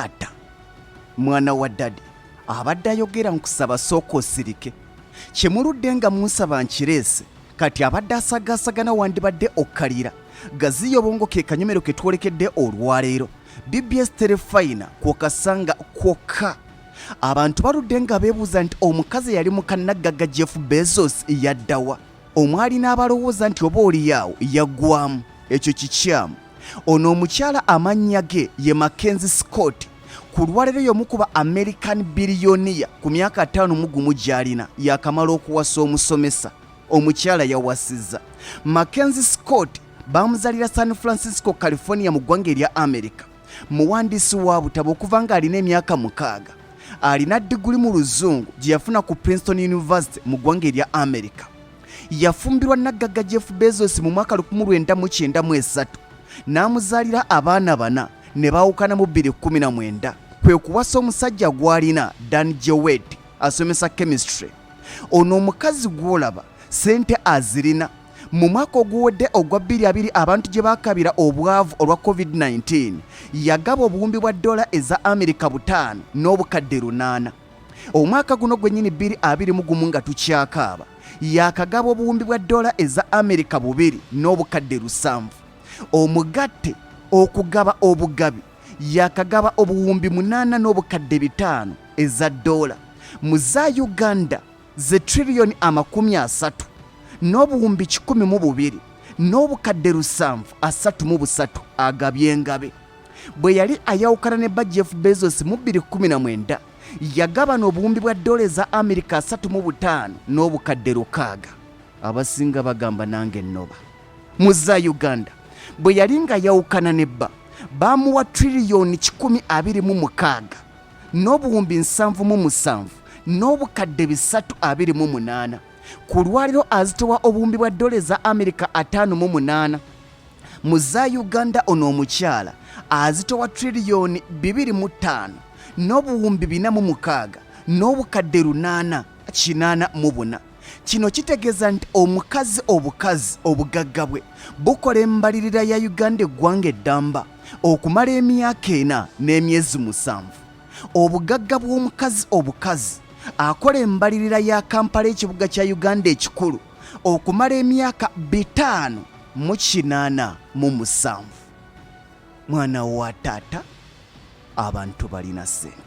Taata, mwana wa daddy abadde ayogera, nkusaba sooka osirike. Kyemuludde nga munsaba nkireese, kati abadde asagaasagana wandibadde okkalira. Gaziya obwongo ke kanyomero ke twolekedde olwaleero. BBS Terefayina kwokasanga kwokka. Abantu baludde nga beebuuza nti omukazi eyali mukannaggagga Jeff Bezos yaddawa? Omwali n'abalowooza nti oba oliyaawo yaggwamu. Ekyo kikyamu. Ono omukyala amannya ge ye Mackenzie Scott. Ku lwaleero y'omu ku ba American billionaire ku myaka 51 gy'alina, yakamala okuwasa omusomesa. Omukyala yawasizza. Mackenzie Scott baamuzaalira San Francisco, California mu ggwanga erya America. Muwandiisi wa butabo okuva ng'alina emyaka 6. Alina diguli mu Luzungu gye yafuna ku Princeton University mu ggwanga erya America. Yafumbirwa naggagga Jeff Bezos mu mwaka 1993 n'amuzaalira abaana bana ne baawukana mu 2019, kwe kuwasa omusajja gw'alina Dan Jewett asomesa chemistry. Ono omukazi gw'olaba ssente azirina. Mu mwaka oguwedde ogwa 2020 abantu gye baakabira obwavu olwa COVID-19, yagaba obuwumbi bwa dola eza Amerika 5 n'obukadde 800. Omwaka guno gwennyini 2021 nga tukyakaaba, yakagaba obuwumbi bwa dola eza Amerika 2 n'obukadde 700. Omugatte okugaba obugabi yakagaba obuwumbi 8 n'obukadde 500 eza dola. Mu za Uganda ze triliyoni 30 n'obuwumbi 102 n'obukadde 733 agabye engabe. Bwe yali ayawukana ne bba Jeff Bezos mu 2019, yagabana obuwumbi bwa dola eza Amerika 35 n'obukadde 600. Abasinga bagamba nange nnoba. Mu za Uganda bwe yali nga yawukana ne bba, baamuwa triliyoni 126 n'obuwumbi 77 n'obukadde 328. Ku lwaliro azitowa obuwumbi bwa dola eza Amerika 58. Mu za Uganda ono omukyala azitowa triliyoni 25 n'obuwumbi 46 n'obukadde 884. Kino kitegeeza nti omukazi obukazi obugagga bwe bukola embalirira ya Uganda eggwanga eddamba okumala emyaka 4 n'emyezi 7. Obugagga bw'omukazi obukazi akola embalirira ya Kampala ekibuga kya Uganda ekikulu okumala emyaka 587. Mwana wa taata, abantu balina ssente.